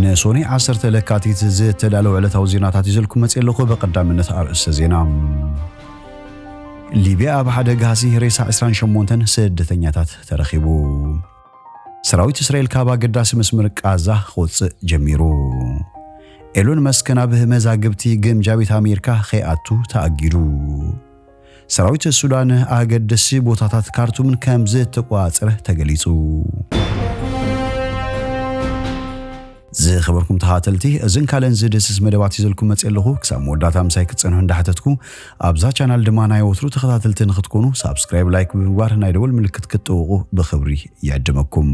ንሶኒ ዓሰርተ ለካቲት ዝተዳለወ ዕለታዊ ዜናታት ይዘልኩም መጽእ ኣለኹ። ብቐዳምነት ኣርእስተ ዜና። ሊብያ ኣብ ሓደ ጋህሲ ሬሳ ዕስራን ሸሞንተን ስደተኛታት ተረኺቡ። ሰራዊት እስራኤል ካብ ኣገዳሲ መስመር ቃዛ ክወጽእ ጀሚሩ። ኤሎን መስክ ናብ መዛግብቲ ግምጃ ቤት ኣሜሪካ ከይኣቱ ተኣጊዱ። ሰራዊት ሱዳን ኣገደሲ ቦታታት ካርቱምን ከም ዝተቋጸረ ተገሊጹ። ዝኸበርኩም ተኸታተልቲ፣ እዝን ካልእን ዝድስስ መደባት ይዘልኩም መጽእ ኣለኹ። ክሳብ መወዳእታ ምሳይ ክትጸንሑ እንዳሕተትኩ፣ ኣብዛ ቻናል ድማ ናይ ወትሩ ተኸታተልቲ ንክትኮኑ ሳብስክራይብ፣ ላይክ ብምግባር ናይ ደወል ምልክት ክትጥውቑ ብኽብሪ ይዕድመኩም።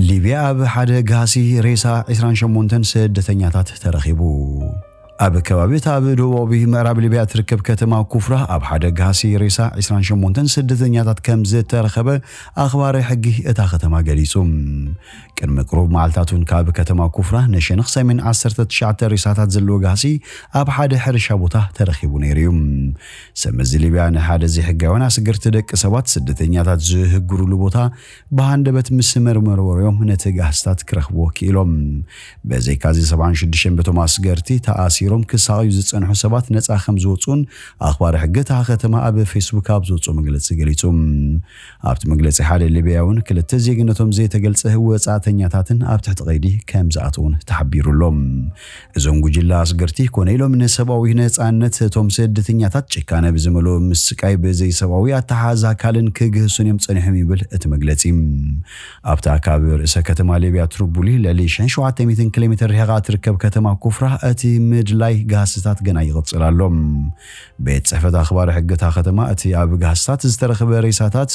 ሊብያ ኣብ ሓደ ጋሲ ሬሳ ዕስራን ሸሞንተን ስደተኛታት ተረኺቡ። ኣብ ከባቢ እታ ኣብ ደቡባዊ ምዕራብ ሊብያ እትርከብ ከተማ ኩፍራ ኣብ ሓደ ጋሲ ሬሳ ዕስራን ሸሞንተን ስደተኛታት ከም ዝተረኸበ ኣኽባሪ ሕጊ እታ ከተማ ገሊጹ። ቅድሚ ቅሩብ መዓልታት እውን ካብ ከተማ ኩፍራ ንሸነኽ ሰሜን ዓሰርተ ትሽዓተ ሬሳታት ዘለዎ ጋሲ ኣብ ሓደ ሕርሻ ቦታ ተረኺቡ ነይሩ እዩ። ሰመዚ ሊብያ ንሓደ ዘይሕጋውያን ኣስገርቲ ደቂ ሰባት ስደተኛታት ዝህግሩሉ ቦታ ብሃንደበት ምስ መርመርዎ እዮም ነቲ ጋስታት ክረኽብዎ ክኢሎም። ብዘይካዚ ሰብዓን ሽዱሽተን በቶም ኣስገርቲ ተኣሲሮም ክሳቐዩ ዝጸንሑ ሰባት ነጻ ከም ዝወጹን ኣኽባሪ ሕጊ እታ ከተማ ኣብ ፌስቡክ ኣብ ዝወጽኦ መግለጺ ገሊጹ። ኣብቲ መግለጺ ሓደ ሊብያውን ክልተ ዜግነቶም ዘይተገልጸ ወጻእተኛታትን ኣብ ትሕቲ ቀይዲ ከም ዝኣተውን ተሓቢሩ ኣሎ። እዞም ጉጅለ ኣስገርቲ ኮነ ኢሎም ንሰብኣዊ ነጻነት እቶም ስደተኛታት ጭካነ ብዝመልኦ ምስቃይ ብዘይሰብኣዊ ኣተሓሕዛ ኣካልን ክግህሱን እዮም ጸኒሖም ይብል እቲ መግለጺ። ኣብታ ካብ ርእሰ ከተማ ሊብያ ትሪፖሊ ልዕሊ ሽሕን ሸውዓተ ሚእትን ኪሎ ሜትር ርሒቓ እትርከብ ከተማ ኩፍራ እቲ ምድላይ ጋህስታት ገና ይቕጽል ኣሎ። ቤት ጽሕፈት ኣኽባሪ ሕጊ እታ ከተማ እቲ ኣብ ጋህስታት ዝተረኽበ ሬሳታት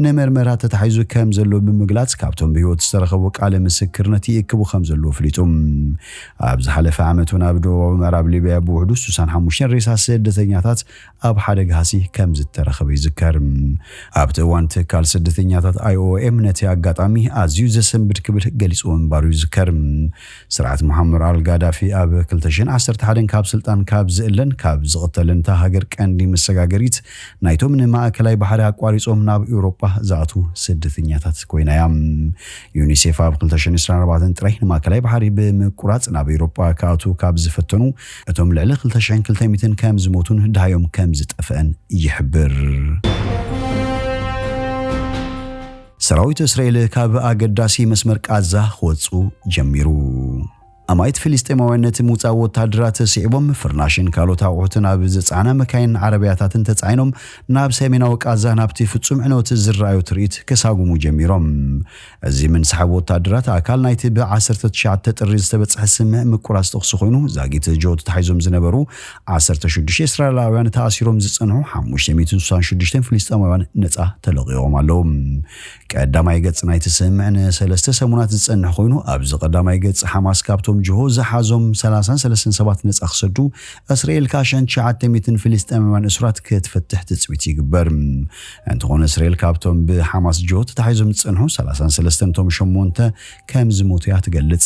ንመርመራ ተታሒዙ ከም ዘሎ ብምግላጽ፣ ካብቶም ብህይወት ዝተረኸቡ ቃለ ምስክርነት ይእክቡ ከም ዘለዉ ኣፍሊጡ። ኣብ ዝሓለፈ ዓመት እውን ኣብ ደቡባዊ ምዕራብ ሊብያ ብውሕዱ ስሳን ሓሙሽተን ሬሳ ስደተኛታት ኣብ ሓደ ጋህሲ ከም ዝተረኸበ ይዝከር። ኣብቲ እዋን ትካል ስደተኛታት ኣይ ኦ ኤም ነቲ ኣጋጣሚ ኣዝዩ ዘሰንብድ ክብል ገሊጽዎ ምንባሩ ይዝከር። ስርዓት ሙሓመር ኣል ጋዳፊ ኣብ ክልተ ሽሕን ዓሰርተ ሓደን ካብ ስልጣን ካብ ዝእለን ካብ ዝቕተልን እታ ሃገር ቀንዲ መሰጋገሪት ናይቶም ንማእከላይ ባሕሪ ኣቋሪጾም ናብ ኤውሮጳ ዝኣትዉ ስደተኛታት ኮይና እያ። ዩኒሴፍ ኣብ ክልተ ሽሕን ዕስራን ኣርባዕተን ጥራይ ንማእከላይ ባሕሪ ብምቁራጽ ናብ ኤውሮጳ ክኣትዉ ካብ ዝፈተኑ እቶም ልዕሊ ክልተ ሽሕን ክልተ ሚእትን ከም ዝሞቱን ድሃዮም ከም ዝጠፍአን ይሕብር። ሰራዊት እስራኤል ካብ ኣገዳሲ መስመር ቃዛ ክወጹ ጀሚሩ። ኣማኢት ፍልስጤማውያን ነቲ ምውጻእ ወታደራት ስዒቦም፣ ፍርናሽን ካልኦት ኣቑሑትን ኣብ ዝጸዓና መካይን ዓረብያታትን ተጻዒኖም ናብ ሰሜናዊ ቃዛ ናብቲ ፍጹም ዕንወት ዝረኣዮ ትርኢት ክሳጉሙ ጀሚሮም። እዚ ምንሳሓብ ወታደራት ኣካል ናይቲ ብ ዓሰርተ ትሽዓተ ጥሪ ዝተበጽሐ ስምምዕ ምቁራጽ ተኹሲ ኮይኑ፣ ዛጊት ጆት ተታሒዞም ዝነበሩ ዓሰርተ ሽዱሽተ እስራኤላውያን ተኣሲሮም ዝጸንሑ ሓሙሽተ ሚእትን ስሳን ሽዱሽተን ፍልስጤማውያን ነጻ ተለቒቖም ኣለዉ። ቀዳማይ ገጽ ናይቲ ስምምዕ ንሰለስተ ሰሙናት ዝጸንሕ ኮይኑ፣ ኣብዚ ቀዳማይ ገጽ ሓማስ ካብቶም ጅሆ ዝሓዞም ሰላሳን ሰለስተን ሰባት ነጻ ክሰዱ፣ እስራኤል ከኣ ሽሕን ትሽዓተ ሚእትን ፍልስጤማውያን እሱራት ክትፈትሕ ትጽቢት ይግበር። እንተኾነ እስራኤል ካብቶም ብሓማስ ጅሆ ተታሒዞም ዝጸንሑ ሰላሳን ሰለስተን እቶም ሸሞንተ ከም ዝሞቱ እያ ትገልጽ።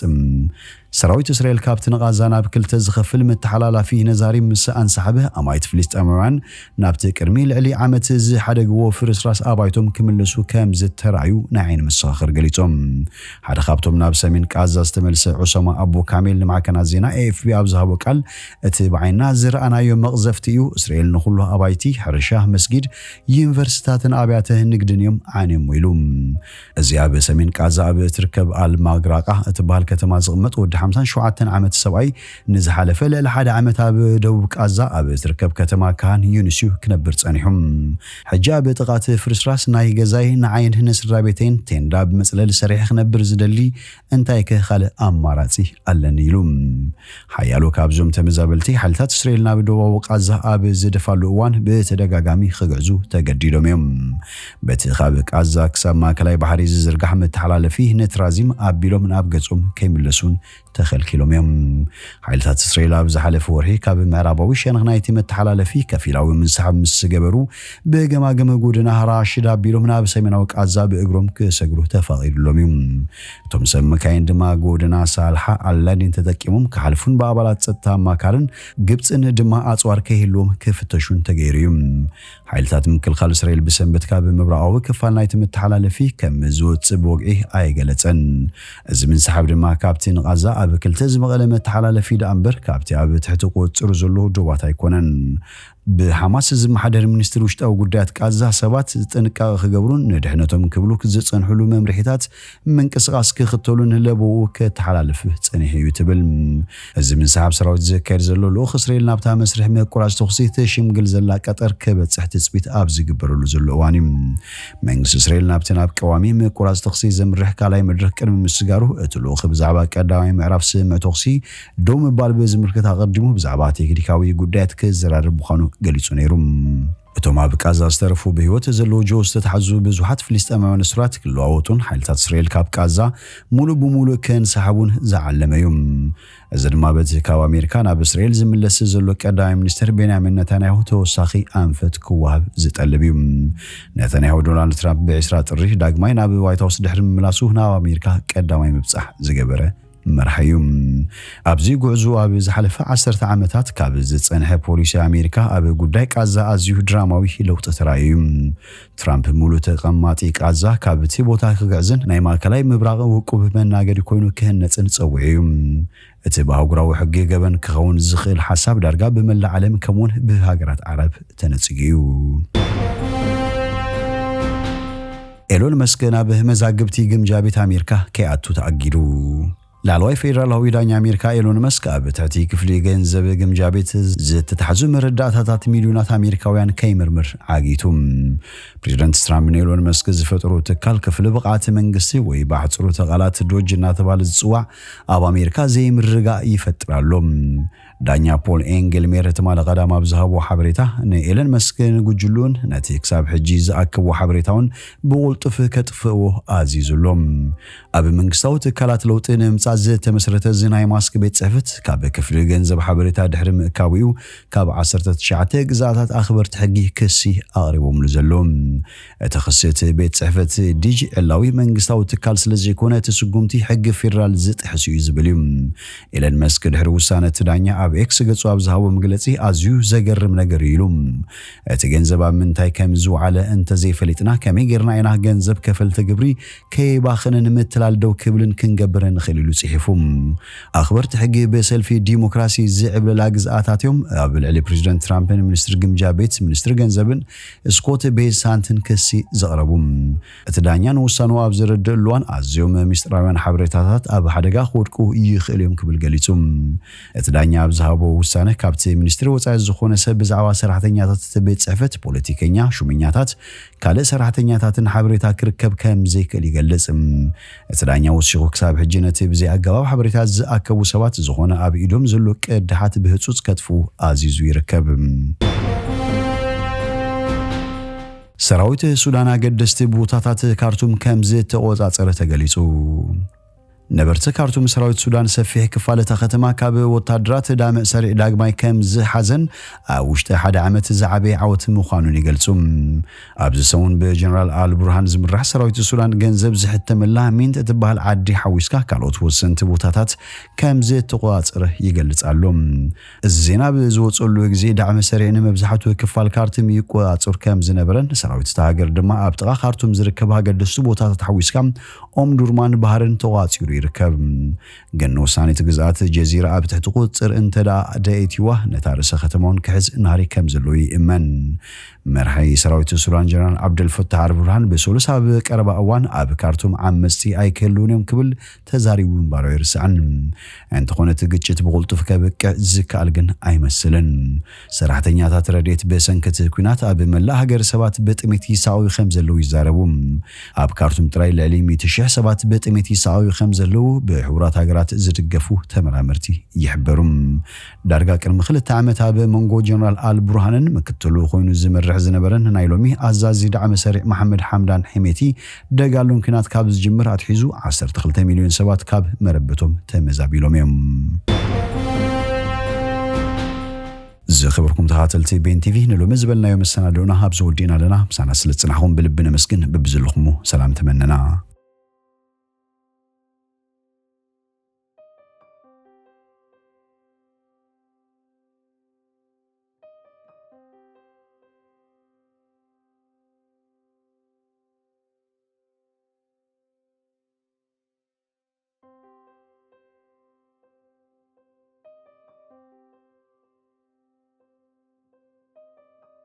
ሰራዊት እስራኤል ካብቲ ንቓዛ ናብ ክልተ ዝኸፍል መተሓላላፊ ነዛሪብ ምስ ኣንሳሕበ፣ ኣማኢት ፍልስጤማውያን ናብቲ ቅድሚ ልዕሊ ዓመት ዝሓደግዎ ፍርስራስ ኣባይቶም ክምለሱ ከም ዝተራእዩ ናይ ዓይኒ መሰኻኽር ገሊጾም። ሓደ ካብቶም ናብ ሰሜን ቃዛ ዝተመልሰ ዑሳማ ኣቡ ካሜል ንማዕከናት ዜና ኤ ኤፍ ፒ ኣብ ዝሃቦ ቃል፣ እቲ ብዓይንና ዝረኣናዮ መቕዘፍቲ እዩ። እስራኤል ንኹሉ ኣባይቲ፣ ሕርሻ፣ መስጊድ፣ ዩኒቨርሲታትን ኣብያተ ንግድን እዮም ዓንዮም ኢሉ። እዚ ኣብ ሰሜን ቃዛ ኣብ እትርከብ ኣልማግራቃ እትበሃል ከተማ ዝቕመጥ ወዲ ሓምሳን ሸውዓተን ዓመት ሰብኣይ ንዝሓለፈ ልዕሊ ሓደ ዓመት ኣብ ደቡብ ቃዛ ኣብ እትርከብ ከተማ ካን ዩኒስ እዩ ክነብር ጸኒሑ። ሕጂ ኣብ ጥቓ እቲ ፍርስራስ ናይ ገዛይ ንዓይን ንስድራ ቤተይን ቴንዳ ብመጽለሊ ሰሪሐ ክነብር ዝደሊ፣ እንታይ ከ ካልእ ኣማራጺ ኣለኒ ኢሉ። ሓያሎ ካብዞም ተመዛበልቲ ሓይልታት እስራኤል ናብ ደቡባዊ ቃዛ ኣብ ዝደፋሉ እዋን ብተደጋጋሚ ክግዕዙ ተገዲዶም እዮም። በቲ ካብ ቃዛ ክሳብ ማእከላይ ባሕሪ ዝዝርጋሕ መተሓላለፊ ነትራዚም ኣቢሎም ናብ ገጾም ከይምለሱን ተኸልኪሎም እዮም። ሓይልታት እስራኤል ኣብ ዝሓለፈ ወርሒ ካብ ምዕራባዊ ሸነኽ ናይቲ መተሓላለፊ ከፊላዊ ምንሳሓብ ምስ ገበሩ፣ ብገማግም ጎደና ራሽድ ኣቢሎም ናብ ሰሜናዊ ቃዛ ብእግሮም ክሰግሩ ተፈቒድሎም እዩ። እቶም ሰብ መካይን ድማ ጎደና ሳልሓ ላይንን ተጠቂሞም ክሓልፉን ብኣባላት ጸጥታ ኣማካርን ግብጽን ድማ ኣጽዋር ከይህልዎም ክፍተሹን ተገይሩ እዩ። ሓይልታት ምክልኻል እስራኤል ብሰንበት ካብ ምብራቓዊ ክፋል ናይቲ መተሓላለፊ ከም ዝወጽእ ብወግዒ ኣይገለጸን። እዚ ምንስሓብ ድማ ካብቲ ንቓዛ ኣብ ክልተ ዝመቐለ መተሓላለፊ ደኣ እምበር ካብቲ ኣብ ትሕቲ ቁጽጽሩ ዘሎ ዶባት ኣይኮነን። ብሓማስ ዝመሓደር ሚኒስትሪ ውሽጣዊ ጉዳያት ቃዛ ሰባት ጥንቃቐ ክገብሩን ንድሕነቶም ክብሉ ዝጸንሕሉ መምርሒታት ምንቅስቓስ ክኽተሉን ለበው ከተሓላልፍ ጸኒሑ እዩ ትብል። እዚ ምንስሓብ ሰራዊት ዘካየድ ዘሎ ልኡኽ እስራኤል ናብታ መስርሕ ምቁራጽ ተኹሲ ትሽምግል ዘላ ቀጠር ክበጽሕ ትጽቢት ኣብ ዝግበረሉ ዘሎ እዋን እዩ። መንግስቲ እስራኤል ናብቲ ናብ ቀዋሚ ምቁራጽ ተኹሲ ዘምርሕ ካልኣይ መድረኽ ቅድሚ ምስጋሩ እቲ ልኡኽ ብዛዕባ ቀዳማይ ምዕራፍ ስምምዕ ተኹሲ ደው ምባል ብዝምልከት ኣቐዲሙ ብዛዕባ ቴክኒካዊ ጉዳያት ክዘራረብ ምዃኑ ገሊጹ ነይሩ። እቶም ኣብ ቃዛ ዝተረፉ ብህይወት ዘለዉ ጆ ዝተታሕዙ ብዙሓት ፍልስጤማውያን እሱራት ክለዋወጡን ሓይልታት እስራኤል ካብ ቃዛ ሙሉእ ብሙሉእ ከንሰሓቡን ዝዓለመ እዩ። እዚ ድማ በቲ ካብ ኣሜሪካ ናብ እስራኤል ዝምለስ ዘሎ ቀዳማይ ሚኒስትር ቤንያሚን ነታንያሁ ተወሳኺ ኣንፈት ክወሃብ ዝጠልብ እዩ። ነታንያሁ ዶናልድ ትራምፕ ብዕስራ ጥሪ ዳግማይ ናብ ዋይት ሃውስ ድሕሪ ምምላሱ ናብ ኣሜሪካ ቀዳማይ ምብጻሕ ዝገበረ መራሒ እዩ። ኣብዚ ጉዕዞ ኣብ ዝሓለፈ ዓሰርተ ዓመታት ካብ ዝጸንሐ ፖሊሲ ኣሜሪካ ኣብ ጉዳይ ቃዛ ኣዝዩ ድራማዊ ለውጢ ተራእዩ እዩ። ትራምፕ ሙሉእ ተቐማጢ ቃዛ ካብቲ ቦታ ክግዕዝን ናይ ማእከላይ ምብራቕ ውቁብ መናገዲ ኮይኑ ክህነጽን ጸዊዑ እዩ። እቲ ብኣህጉራዊ ሕጊ ገበን ክኸውን ዝኽእል ሓሳብ ዳርጋ ብመላእ ዓለም ከምኡውን ብሃገራት ዓረብ ተነጺጉ እዩ። ኤሎን መስክ ናብ መዛግብቲ ግምጃ ቤት ኣሜሪካ ከይኣቱ ተኣጊዱ። ላዕለዋይ ፌደራላዊ ዳኛ ኣሜሪካ ኤሎን መስክ ኣብ ትሕቲ ክፍሊ ገንዘብ ግምጃ ቤት ዝተታሕዙ መረዳእታታት ሚልዮናት ኣሜሪካውያን ከይምርምር ዓጊቱ። ፕሬዚደንት ትራምፕ ንኤሎን መስክ ዝፈጠሩ ትካል ክፍሊ ብቕዓት መንግስቲ ወይ ብኣሕፅሮተ ቃላት ዶጅ እናተባህለ ዝፅዋዕ ኣብ ኣሜሪካ ዘይምርግጋእ ይፈጥር ኣሎ። ዳኛ ፖል ኤንግልሜር ትማሊ ቀዳም ኣብ ዝሃቦ ሓበሬታ ንኤለን መስክ ንጉጅሉን ነቲ ክሳብ ሕጂ ዝኣከቦ ሓበሬታውን ብቕልጡፍ ከጥፍእዎ ኣዚዙ ኣሎ። ኣብ መንግስታዊ ትካላት ለውጢ ንምምጻእ ዝተመስረተ እዚ ናይ ማስክ ቤት ጽሕፈት ካብ ክፍሊ ገንዘብ ሓበሬታ ድሕሪ ምእካቡ እዩ ካብ ዓሰርተ ትሽዓተ ግዝኣታት ኣኽበርቲ ሕጊ ክሲ ኣቕሪቦምሉ ዘሎ። እቲ ክሲ እቲ ቤት ጽሕፈት ዲጅ ዕላዊ መንግስታዊ ትካል ስለ ዘይኮነ እቲ ስጉምቲ ሕጊ ፌደራል ዝጥሕስ እዩ ዝብል እዩ። ኤለን መስክ ድሕሪ ውሳነ እቲ ዳኛ ኣብ ኤክስ ገጹ ኣብ ዝሃቦ መግለጺ ኣዝዩ ዘገርም ነገር እዩ ኢሉ። እቲ ገንዘብ ኣብ ምንታይ ከም ዝውዓለ እንተዘይፈሊጥና ከመይ ጌርና ኢና ገንዘብ ከፈልቲ ግብሪ ከይባኽንን ምትላል ደው ክብልን ክንገብር ንኽእል ኢሉ ጽሒፉ። ኣኽበርቲ ሕጊ ብሰልፊ ዲሞክራሲ ዝዕብለላ ግዝኣታት እዮም ኣብ ልዕሊ ፕሬዚደንት ትራምፕን ሚኒስትሪ ግምጃ ቤት ሚኒስትሪ ገንዘብን ስኮት ቤሳንትን ክሲ ዘቕረቡ። እቲ ዳኛ ንውሳንኡ ኣብ ዘረድእሉ እዋን ኣዝዮም ሚስጥራውያን ሓበሬታታት ኣብ ሓደጋ ክወድቁ ይኽእሉ እዮም ክብል ገሊጹ። እቲ ዳኛ ኣብ ዝሃቦ ውሳነ ካብቲ ሚኒስትሪ ወጻኢ ዝኾነ ሰብ ብዛዕባ ሰራሕተኛታት እቲ ቤት ጽሕፈት፣ ፖለቲከኛ፣ ሹመኛታት፣ ካልእ ሰራሕተኛታትን ሓበሬታ ክርከብ ከም ዘይክእል ይገልጽ። እቲ ዳኛ ወሲኹ ክሳብ ሕጂ ነቲ ብዘይ ኣገባብ ሓበሬታ ዝኣከቡ ሰባት ዝኾነ ኣብ ኢዶም ዘሎ ቅድሓት ብህጹጽ ከጥፍኡ ኣዚዙ ይርከብ። ሰራዊት ሱዳን ኣገደስቲ ቦታታት ካርቱም ከም ዝተቖጻጸረ ተገሊጹ። ነበርቲ ካርቱም ሰራዊት ሱዳን ሰፊሕ ክፋል እታ ከተማ ካብ ወታደራት ዳምዕ ሰሪዕ ዳግማይ ከም ዝሓዘን ኣብ ውሽጢ ሓደ ዓመት ዝዓበየ ዓወት ምዃኑን ይገልጹ። ኣብዚ ሰሙን ብጀነራል ኣል ቡርሃን ዝምራሕ ሰራዊት ሱዳን ገንዘብ ዝሕተመላ ሚንት እትበሃል ዓዲ ሓዊስካ ካልኦት ወሰንቲ ቦታታት ከም ዝተቖጻጸረ ይገልጽ ኣሎ። እዚ ዜና ኣብ ዝወጸሉ ግዜ ዳዕመ ሰሪዕ ንመብዛሕትኡ ክፋል ካርቱም ይቆጻጸር ከም ዝነበረን ሰራዊት እታ ሃገር ድማ ኣብ ጥቓ ካርቱም ዝርከባ ኣገደስቲ ቦታታት ሓዊስካ ኦምዱርማን ባህርን ተቋጺሩ ይርከብ። ግን ንወሳኒት ግዝኣት ጀዚራ ኣብ ትሕቲ ቁጽጽር እንተ ደኣ ደኢትዋ ነታ ርእሰ ከተማውን ክሕዝ ናህሪ ከም ዘለዎ ይእመን። መራሒ ሰራዊት ሱዳን ጀነራል ዓብደልፈታሕ ኣልቡርሃን ብሰሉስ ኣብ ቀረባ እዋን ኣብ ካርቱም ዓመፅቲ ኣይክህልውን እዮም ክብል ተዛሪቡ ምንባሩ ኣይርስዕን። እንተኾነ እቲ ግጭት ብቕልጡፍ ከብቅዕ ዝከኣል ግን ኣይመስልን። ሰራሕተኛታት ረድኤት ብሰንኪ እቲ ኲናት ኣብ መላእ ሃገር ሰባት ብጥሜት ይሳቐዩ ከም ዘለዉ ይዛረቡ። ኣብ ካርቱም ጥራይ ልዕሊ ሚእቲ ሺሕ ሰባት ብጥሜት ይሳቐዩ ከም ዘለዉ ብሕቡራት ሃገራት ዝድገፉ ተመራመርቲ ይሕበሩ። ዳርጋ ቅድሚ ክልተ ዓመት ኣብ መንጎ ጀነራል ኣል ቡርሃንን ምክትሉ ኮይኑ ዝመርሕ ዝነበረን ናይ ሎሚ ኣዛዚ ዳዕመ ሰሪዕ መሓመድ ሓምዳን ሒሜቲ ደጋሉን ኲናት ካብ ዝጅምር ኣትሒዙ ዓሰርተ ክልተ ሚልዮን ሰባት ካብ መረበቶም ተመዛቢሎም እዮም። ዝኸበርኩም ተኸታተልቲ ቤን ቲቪ፣ ንሎሚ ዝበልናዮ መሰናድኦና ኣብዚ ወዲእና ኣለና። ምሳና ስለ ዝጽናሕኩም ብልቢ ነመስግን። በብዘለኹሞ ሰላም ተመነና።